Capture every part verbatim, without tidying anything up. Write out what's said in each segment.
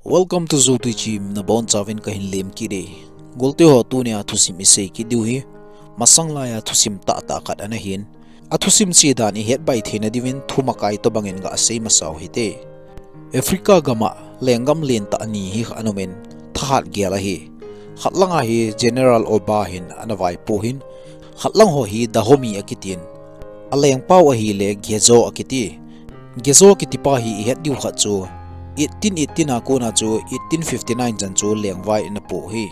Welcome to Zotui Chim, nabonchauvin kahin lemkit e. Golte ho, tunia thusim isei kit diu hi masang laiya thusim tahtah khat ana hin, athusim sedan ihet bai theina diuvin thumakai tobangin gasei masau hite. Africa gama lenggam lentah ni hi ana umin, thahat gel ahi. Khat langa hi General Oba hin ana vaipoh in, khat lang ho hi Dahomey akitin, alengpau ahile Gezo akiti. Gezo kitipa hi ihet diu khat chu eighteen eighteen a kona chu eighteen fifty nine chan chu lengvai ana poh hi.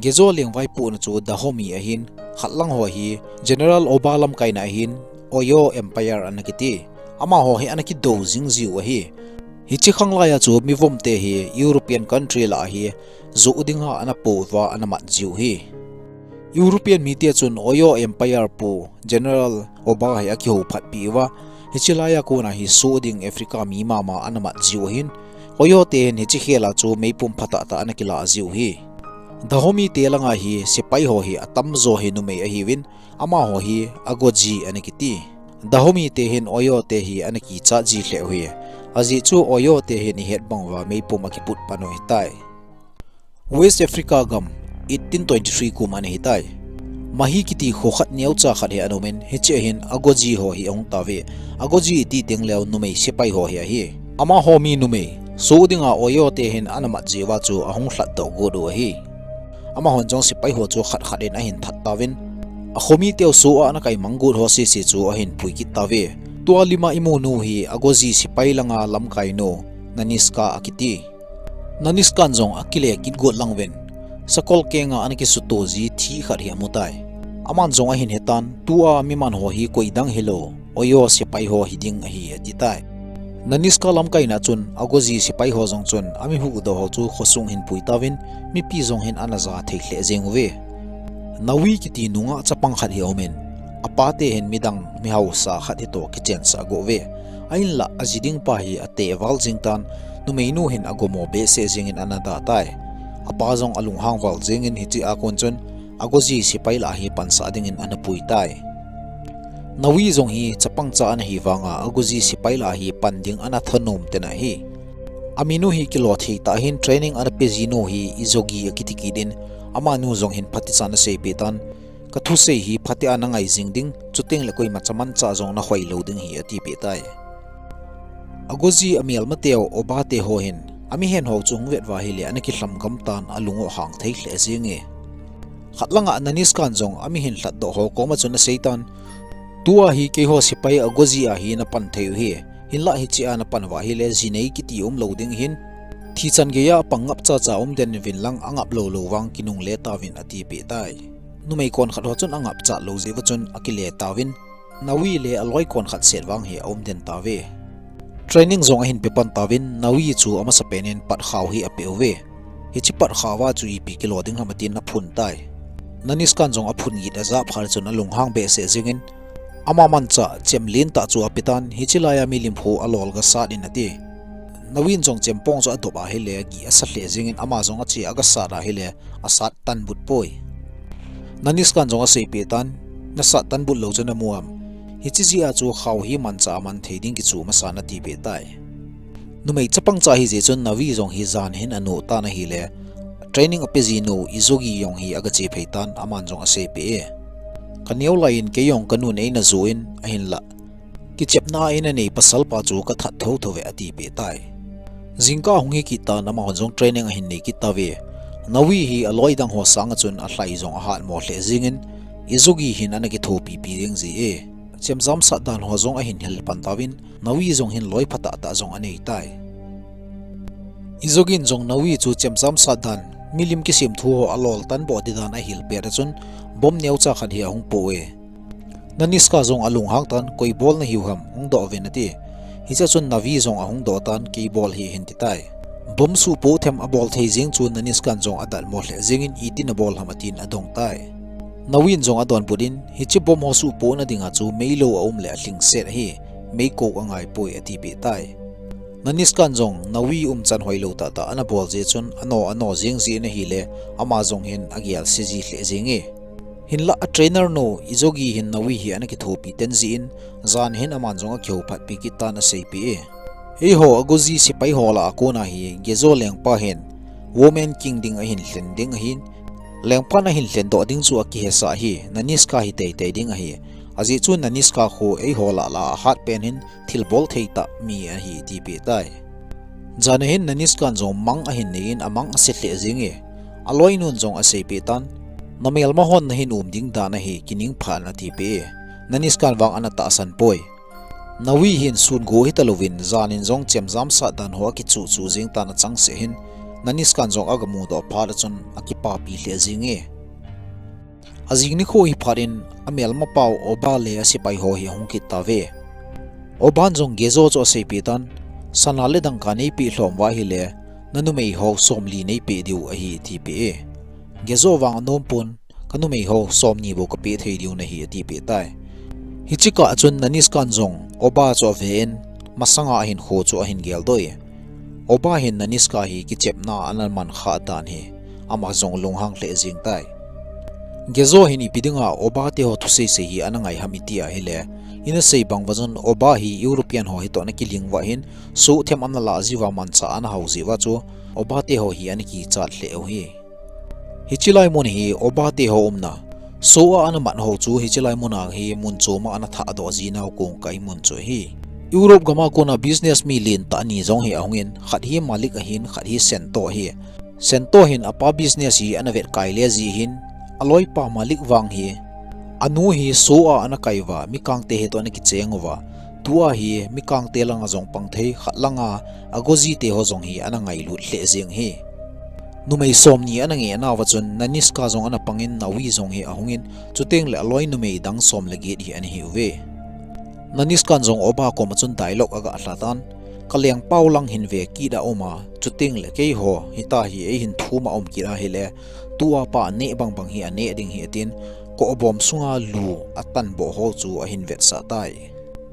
Gezo lengvai pohna chu Dahomey ahin, khat lang ho hi General Oba lamkaina ahin, Oyo Empire ana kiti. Amaho hi ana kidou jing jiu ahi. Hiche khang laiya chu mivomte hi European country lah a hi joh dinga ana pouva ana mat jiu hi. European mite chun Oyo Empire pu General Oba hi akihouphatpi uva, hiche laiya kona hi soh ding Africa mi mama ana mat jiu ahin, Oyo te hin hiche khela chu meipum phatah tah ana kilah jiu hi. Dahomey te langa hi sepai ho hi atamjo hi numei ahiuvin, amaho hi Agoji ana kiti. Dahomey te hin Oyo te hi ana kichat ji lheh u hi. Ajeh chu Oyo te hin ihet bang uva meipum akiput pan u hitai. West Africa gam, eighteen twenty three kum ana hitai. Mahi kiti kho khat neocha khat hi ana umin, hiche a hin Agoji ho hi ahung tauve. Agoji iti teng leu numei sepai ho hi ahi. Amaho mi numei soh dinga Oyo te hin ana mat jiuva chu ahung lhatdoh got u ahi. Amahon jong sepai ho chu khat khat in ahin that tauvin, akhomi teu soh a ana kaimang got ho sese chu ahin pui kit tauve. Tua lima imunu hi Agoji sepai langa lamkainu Naniska akiti. Naniskan jong akile kit got lang uvin, sakol kenga ana kisuto ji thi khat hi amutai. Aman jong ahin hetan, tua mi man ho hi koidang hilou, Oyo sepai ho hiding ahi atitai. Naniska lamkaina chun Agoji sepai ho jong chun amihuhdoh ho chu khosung hin pui tauvin, mipi jong hin ana ja thei lheh jeng uve. Nawi kiti nungah chapang khat hi aumin, apate hin midang mihausa khat hitoh kichensah got uve. Ahinlah aji ding pa hi ateh val jeng tan, numeinu hin agomo behseh jengin ana dah tai. Apa jong alunghang val jengin hiche a kon chun Agoji sepai lah hi pansah dingin ana pui tai. Nawi jong hi chapang cha ana hi vanga Agoji sepai lah hi pan ding ana thanom tena hi. Aminu hi kilo thei tah hin training ana pe jinu hi Izogi akiti kit in, amanu jong hin phatecha ana seipeh tan, kathusei hi phatea nangai jing ding, chuteng le koimacha manchah jong nahoilou ding hi atipeh tai. Agoji amelmateu Oba te ho hin amihen ho chu hung vet uva ahile ana kilhamgam tan, alung u ahang thei lheh jenge. Khat langa Naniskan jong amihin lhatdoh ho koma chun aseitan, tua hi keiho sepai Agoji a hi napan thei u hi. Hinlah hiche a napan uva ahile jinei kiti umlou ding ahin, thichan geiya apang ngap chacha um den uvin lang angap lou lou vang kinungle tauvin atipeh tai. Numei kon khat ho chun angap chat lou jeh uva chun akile tauvin, Nawi le aloi kon khat set vang hi aum den tauve. Training jong ahin pe pan tauvin, Nawi chu amasapen in patkhao hi apeh uve. Hiche patkhao a chu ipi kilo ding ham atin aphun tai. Naniskan jong aphun git ajah phat chun alunghang behseh jengin, ama manchah chem lentah chu apetan, hiche laiya milim ho alol gasat in ati. Nawin jong chempong chu adop ahile agih asa lheh jengin, ama jong ache agasat ahile asat tanbut poi. Naniskan jong aseipeh tan, nasat tanbut lou chu namu am? Hiche jeh a chu khao hi manchah a man thei ding kichu masa in atipeh tai. Numei chapang cha ahijeh chun Nawi jong hi jan hin anoh tan ahile, training ape jinu Izogi jong hi agache phei tan, aman jong aseipeh e. Kaneo laiyin kei jong kanun eina joh in, ahinlah kichepna a eina nei pasalpa chu kathat thotho ve atipeh tai. Jingkah ahung hi kit tan, amahon jong training ahin nei kit tauve. Nawi hi aloi dang ho sanga chun alhai jong ahatmo lheh jengin, Izogi hin ana kithopipi jeng ji e. Chemjam sat dan ho jong ahin hil pan tauvin, Nawi jong hin loi phatah tah jong anei tai. Izogin jong Nawi chu chemjam sat dan, milim kisemthu ho alol tanboh di dan ahil pet a chun, bomb neocha khat hi ahung poh e. Naniska jong alunghang tan, koi bol nahiu ham, hung doh uvin ati. Hichea chun Nawi jong ahung doh tan, kei bol ahi ahin ti tai. Bomb suhpoh them abol thei jeng chu Naniskan jong adatmo lheh jengin, itin abol ham atin adong tai. Nawin jong adonbut in, hiche bomb ho suhpohna dinga chu meilou aum le alhingset ahi, meikok angaipoi atipeh tai. Naniskan jong Nawi umchan hoilou tahtah ana bol jeh chun ano ano jeng jin ahile, ama jong hin agelse ji lheh jenge. Hinlah a trainer nu Izogi hin Nawi hi ana kithopi ten jin, jan hin aman jong akihou phatpi kit tan aseipeh e. Eiho Agoji sepai ho lah a kona hi Gezo lengpa hin Woman King ding ahin lhen ding ahin, lengpan ahin lhen doh ding chu akihesa hi Naniska hi teitei ding ahi. Ajeh chu Naniska khu eiho lah lah a ahat pen hin thilbol thei tah mi ahi tipeh tai. Jan a hin Naniskan jong mang ahin nei in amang ase lheh jeng e. Aloinun jong aseipeh tan, namelma hon nahin um ding dan ahi, kining phan atipeh e. Naniskan vang ana tahsan poi. Nawi hin sun go hita louvin, jan in jong chemjam sah dan ho akichuh chuh jeng tan achangseh hin, Naniskan jong agamu doh phat a chun akipapi lheh jeng e. Ajing nikho hi phat in amelmapau Oba le asepai ho hi ahung kit tauve. Oban jong Gezo chu aseipeh tan, sana le dangka neipeh lhom uva ahile, nanumei ho somli neipeh diu ahi atipeh e. Gezo vang anom pon, kanumei ho somni bou kapeh thei diu nahi atipeh tai. Hiche kah a chun Naniskan jong Oba chu ave in, masanga ahinkho chu ahin geldoh e. Oba hin Naniska hi kichepna ana man kha dan hi, ama jong lunghang lheh jeng tai. Gezo hin ipi dinga Oba teho thusei sei hi ana ngai ham iti ahile, ina sei bang uva chun Oba hi European ho hitoh ana kiling uva hin, suhthem ana lah jiuva manchah ana hao jiuva chu, Oba teho hi ana kichat lheh u hi. Hiche lai mun hi Oba teho umna, Seoul a ana mat ho chu hiche lai mun a hi mun chom a ana thahdoh jinau kong kai mun chu ahi. Europe gam a kona business mi lentah ni jong hi ahung in, khat hi Malik ahin, khat hi Sento ahi. Sento hin apa business hi ana vet kai le jeh hin, aloipa Malik vang hi, anu hi Seoul a ana kai uva, mikangte hitoh ana kicheng uva, tua hi mikangte langa jong pang thei, khat langa Agoji teho jong hi ana ngailut lheh jeng hi. Numei somni ana ngeh nauva chun Naniska jong ana pang in Nawi jong hi ahung in, chuteng le aloi numei dang som le get hi ana hi uve. Naniskan jong Oba koma chun dialogue aga lha tan, kalengpau lang hin ve kit a um a, chuteng le keiho hita hi eihin thum a um kit ahile, tua pa aneh bang bang hi aneh ding hi atin, kobom sunga lu atanboh ho chu ahin vetsah tai.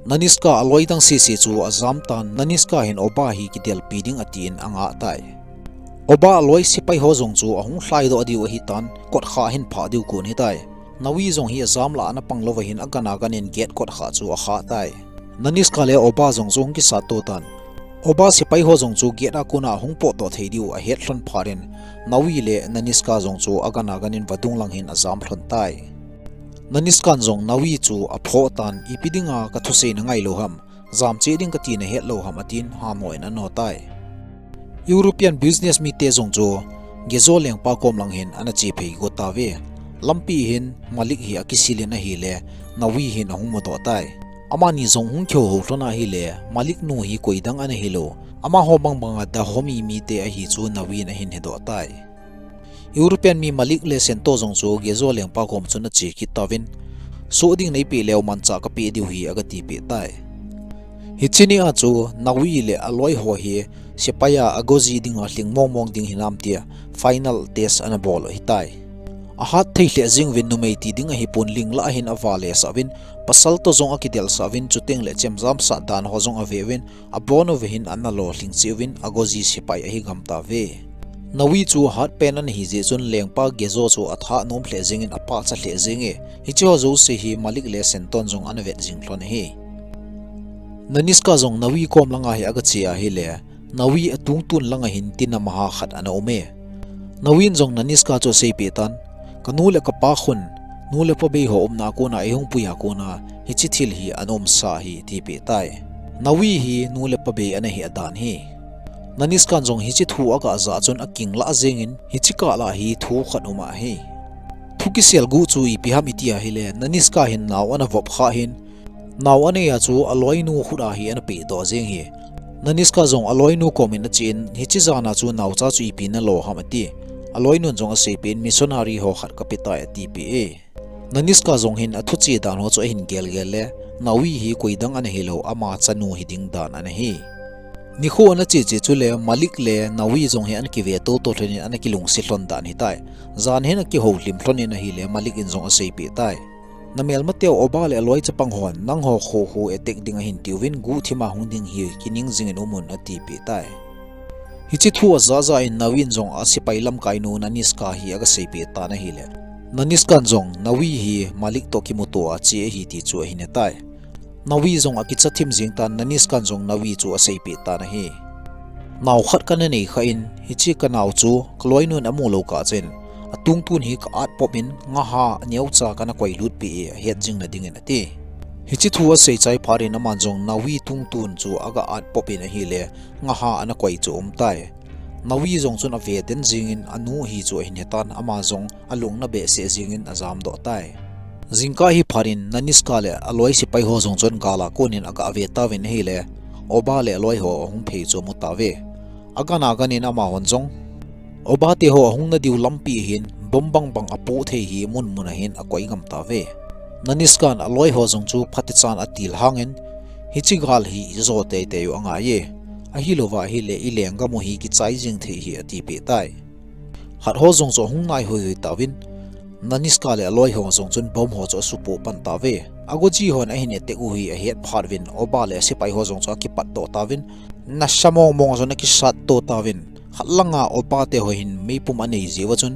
Naniska aloi dang sese chu ajam tan, Naniska hin Oba hi kidelpi ding atin angah tai. Oba aloi sepai ho jong chu ahung lhaidoh diu ahitan, kotkha ahin phah diu kon hitai. Nawi jong hi ajam lah ana pang louva hin agan agan in gate kotkha chu akhah tai. Naniska le Oba jong chu hung kisat to tan. Oba sepai ho jong chu gate a kona ahung potdoh thei diu ahet lhon phat in, Nawi le Naniska jong chu agan agan in vadung lang hin ajam lhon tai. Naniskan jong Nawi chu aphoh tan, ipi dinga kathusei nangai lou ham, jamcheh ding kati nahet lou ham atin, hamo in ano tai. European business mite jong chu Gezo lengpa kom lang hin ana chephei got tauve. Lampi hin Malik hi akisil in ahile, Nawi hin ahung mudoh tai. Amani jong hung kihou lhon ahile, Malik nu hi koidang ana hilou, amaho bang banga Dahomey mite ahi chu Nawi in ahin hedoh tai. European mi Malik le Sento jong chu Gezo lengpa kom chun ache kit tauvin, soh ding neipeh leu manchah kapeh diu hi aga tipeh tai. Hiche nia chu Nawi le aloi ho hi sepai a Agoji dinga lhing mong mong ding hinam tia final test ana bol u hitai. Ahat thei lheh jeng uvin, numei ti ding ahipon, ling lah a hin avalesah uvin, pasal toh jong akidelsah uvin, chuteng le chemjam sah dan ho jong aveuvin, abon uva hin ana lolhing cheh uvin, Agoji sepai ahi gam tauve. Nawi chu ahat pen ana hi jeh chun lengpa Gezo chu athah nom lheh jeng in apachat lheh jeng e. Hiche ho jouse hi Malik le Senton jong ana vet jing lhon ahi. Naniska jong Nawi kom langa hi aga che ahile, Nawi atungtun langa hin tina maha khat ana um e. Nawin jong Naniska chu aseipeh tan, kanu le kapa khun, nu le pa bei ho umna a kona eihung pui a kona hiche thil hi ana umsa ahi, tipeh tai. Nawi hi nu le pa bei ana hi adan hi. Naniskan jong hiche thu aga jah chun aking lah jeng in, hiche kah lah hi thu khat um ahi. Thu kisel guh chu ipi ham iti ahile, Naniska hin nao ana vop kha hin, nao anei a chu aloinu khut a hi ana pehdoh jeng hi. Naniska jong aloinu kom in achen, hiche jan a chu naocha chu ipi nalo ham ati. Aloinun jong aseipeh in, missionary ho khat kapetai atipeh e. Naniska jong hin athuche dan ho chu ahin gelgel le, Nawi hi koidang ana hilou, ama chanu hiding dan ana hi. Nikho ana cheche chule Malik le Nawi jong hi ana kive toto lhon in ana kilungset lhon dan hitai. Jan hin akihoulim lhon in ahile, Malik in jong aseipeh tai. Namelmateu Oba le aloi chapang hon nangho kho khu attack ding ahin tiuvin, guhthima hung ding hi kining jing in umun atipeh tai. Hiche thu ajah jah in Nawin jong asepai lamkainu Naniska hi aga seipeh tan ahile, Naniskan jong Nawi hi Malik toh kimuto a che ahi ti chu ahin hetai. Nawi jong akicha thim jing tan, Naniskan jong Nawi chu aseipeh tan ahi. Nao khat kana nei kha in, hiche kanao chu kaloinun amu lou kah chun, atungtun hi ka at pop in, ngaha neocha kana koi lut peh e, ahet jing na dingin ati. Hiche thu asei chai phat in aman jong Nawi tungtun chu aga at pop in ahile, ngaha ana koi chu aum tai. Nawi jong chun ave den jingin anu hi chu ahin hetan, ama jong alungna behseh jingin ajamdoh tai. Jingkah hi phat in Naniska le aloi sepai ho jong chun gal a konin aga ve tauvin ahile, Oba le aloi ho ahung phei chu amu tauve. Agan agan in amahon jong Oba te ho ahung na diu lampi hin bomb bang bang apoh thei hi mun mun a hin akoi gam tauve. Naniskan aloi ho jong chu phatechan atilhang in, hiche gal hi ijo teitei u angai e. Ahilouva ahile ilenggam u hi kichai jing thei hi atipeh tai. Khat ho jong chu ahung nai hoi hoi tauvin, Naniska le aloi ho jong chun bomb ho chu asupoh pan tauve. Agoji hon ahin attack u hi ahet phat uvin, Oba le sepai ho jong chu akipatdoh tauvin, nasa mong mong a chun akisatto tauvin. Khat langa Oba te ho hin meipum anei jeh uva chun,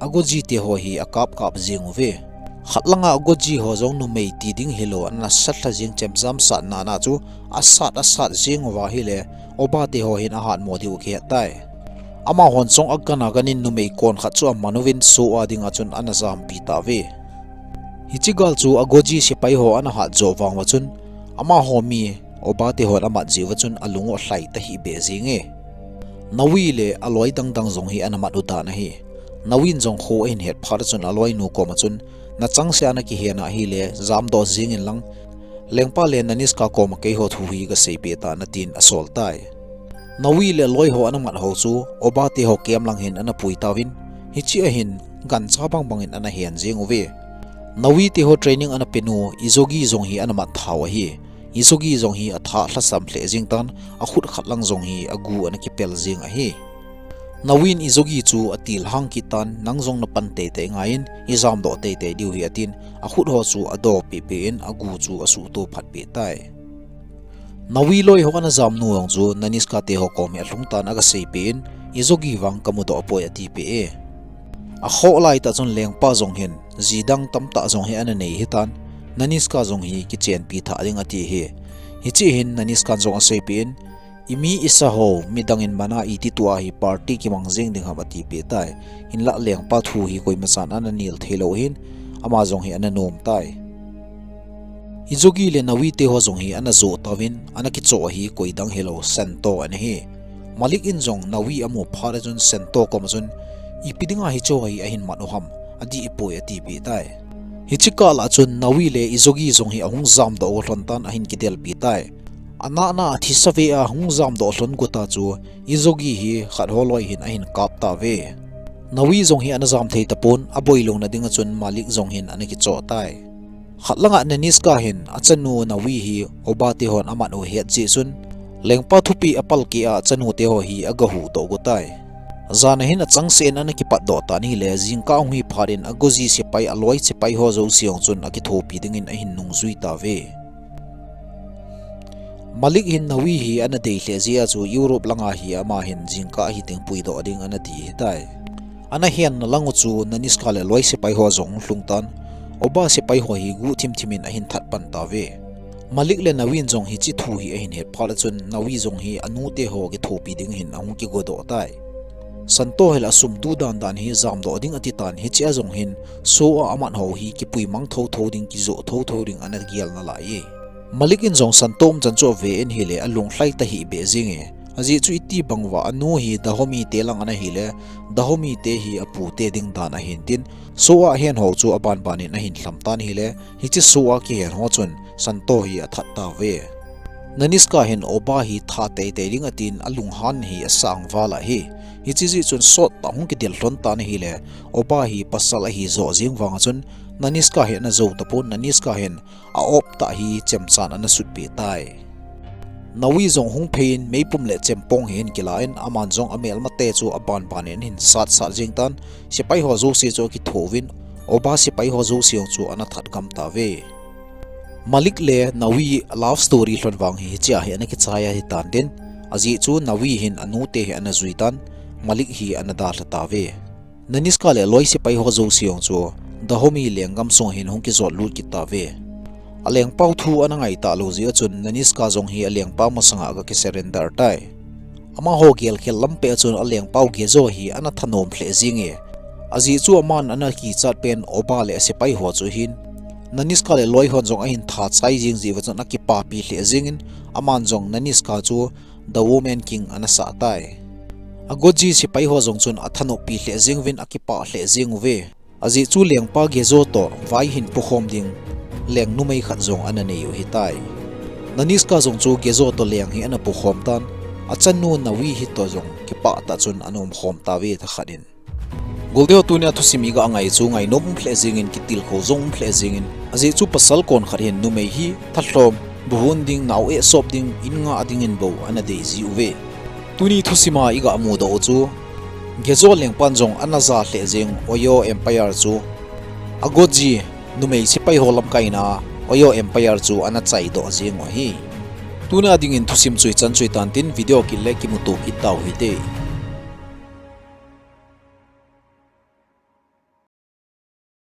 Agoji te ho hi akap kap jing uve. Khat langa Agoji ho jong numei ti ding hilou, ana sat lha jing chemjam sat nana chu asat asat jing uva ahile, Oba te ho hin ahat mo diu akihet tai. Amahon jong agan agan in numei kon khat chu aman uvin, soh a dinga chun ana jampi tauve. Hiche gal chu Agoji sepai ho ana hat joh vang uva chun, amaho mi Oba te hon amat jeh uva chun alung u alhai tahih beh jing e. Nawi le aloi dang dang jong hi ana mat u dan ahi. Nawin jong kho ahin het phat a chun aloinu koma chun, nachang se ana kihen ahile jamdoh jing in lang, lengpa le Naniska koma keiho thu hi kaseipeh tan atin asol tai. Nawi le aloi ho ana mat ho chu Oba te ho camp lang hin ana pui tauvin, hiche a hin gancha bang bang in ana hen jing uve. Nawi te ho training ana penu Izogi jong hi ana mat thau ahi. Izogi jong hi atha lhasam lheh jing tan, akhut khat lang jong hi agu ana kipel jing ahi. Nawin Izogi chu atilhang kit tan, nang jong napan teitei ngai in, ijamdoh teitei diu hi atin, akhut ho chu adoh peh peh in agu chu asuhto phat peh tai. Nawi loi ho ana jamnu jong chu Naniska te ho kom hi alhung tan, aga seipeh in, Izogi vang kamudoh poi atipeh e. Akhoh lai tah chun lengpa jong hin, ji dang tamtah jong hi ana nei hitan, Naniska jong hi kichenpi thah ding ati hi. Hiche hin Naniskan jong aseipeh in, imi isa ho, midang in mana iti tua hi party kimang jing ding ham atipeh tai. Hinlah lengpa thu hi koimachan ana nil theilou hin, ama jong hi ana nom tai. Izogi le Nawi te ho jong hi ana joh tauvin, ana kichoh hi koi dang hilou, Santo ana hi. Malik in jong Nawi amu phat a chun Santo koma chun, ipi dinga hicheho hi ahin mat u ham, adih poi atipeh tai. Hiche kah lah chun Nawi le Izogi jong hi ahung jamdoh go lhon tan ahin kidelpi tai. Anahna athisa ve a hung jamdoh lhon go ta chu Izogi hi khat ho loi hin ahin kap tauve. Nawi jong hi ana jam thei tapon, aboi louna dinga chun Malik jong hin ana kichoh tai. Khat langa Naniska hin achanu Nawi hi Oba te hon amat u ahet jeh chun, lengpa thupeh apalkeh a achanu te ho hi aga huhdoh go tai. Jan a hin achangseh in ana kipatdoh tan ahile, jingkah ahung hi phat in Agoji sepai aloi sepai ho jouse jong chun akithopi dingin ahin nungjui tauve. Malik hin Nawi hi ana dei lheh jeh a chu Europe langa hi ama hin jingkah hi ding puidoh ding ana ti hitai. Ana henna lang u chu Naniska le loi sepai ho jong hung lhung tan, Oba sepai ho hi guh thim thim in ahin that pan tauve. Malik le Nawin jong hiche thu hi ahin het phat a chun Nawi jong hi anu te ho kithopi ding hin ahung kigodoh tai. Santo hi la sum tu dan dan hi jamdoh ding ati tan, hiche a jong hin soh a amat ho hi kipui mang tho tho ding, kijoh tho tho ding ana gel nalai e. Malik in jong Santo umchan chu ave in ahile alung lhai tahih beh jing e. Ajeh chu iti bang uva anu hi Dahomey te lang ana hile, Dahomey te hi apu te ding dan ahin tin, soh a ahen ho chu aban ban in ahin lham tan ahile, hiche soh a kihen ho chun Santo hi athat tauve. Naniska hin Oba hi that teitei ding atin, alunghan hi asang val ahi. Hiche jeh chun sot tah hung kidel lhon tan ahile, Oba hi pasal ahi joh jeng vang a chun, Naniska hi ana jou tapon, Naniska hin a-op tah hi chemchan ana sutpeh tai. Nawi jong hung phei in meipum le chempong hi ahin kila in, aman jong amelmate chu aban ban in ahin sat sat jeng tan, sepai ho jouse chu akitho uvin, Oba sepai ho jouse jong chu ana that gam tauve. Malik le Nawi love story lhon vang hi hiche a hi ana kichai ahitan tin, ajeh chu Nawi hin anu te hi ana jui tan, Malik hi ana dalha tauve. Naniska le loi sepai ho jouse jong chu Dahomey lenggam sung hin hung kijot lut kit tauve. Alengpau thu ana ngai talou jeh a chun Naniska jong hi alengpau masanga aga kisurrender tai. Amaho gelkhel lampi a chun alengpau Gejo hi ana thanom lheh jenge. Ajeh chu aman ana kichat pen Oba le asepai ho chu hin, Naniska le loi hon jong ahin tha chai jeng jeh uva chun akipapi lheh jengin, aman jong Naniska chu The Woman King ana sah tai. Agoji sepai ho jong chun athanoppi lheh jeng uvin akipah lheh jeng uve. Ajeh chu lengpa Gejo toh vai hin pukhom ding leng numei khat jong ana nei u hitai. Naniska jong chu Gejo toh leng hi ana pukhom tan, achanu Nawi hi toh jong kipah tah chun ana umkhom tauve thakhat in. Golde ho, tunia thusim iga ngai chu ngainom um lheh jengin, kitilkhou jong um lheh jengin, ajeh chu pasal kon khat hin numei hi thalhom, buhun ding, nao eh sop ding, in ngah dingin bou ana dei ji uve. Tuni thusima iga mudoh u chu Gejo lengpan jong ana ja lheh jeng Oyo Empire chu Agoji numei sepai ho lamkaina a Oyo Empire chu ana chaidoh jeng u ahi. Tuna dingin thusim chu hichan chu hitan tin, video kit le kimuto kit tau hite.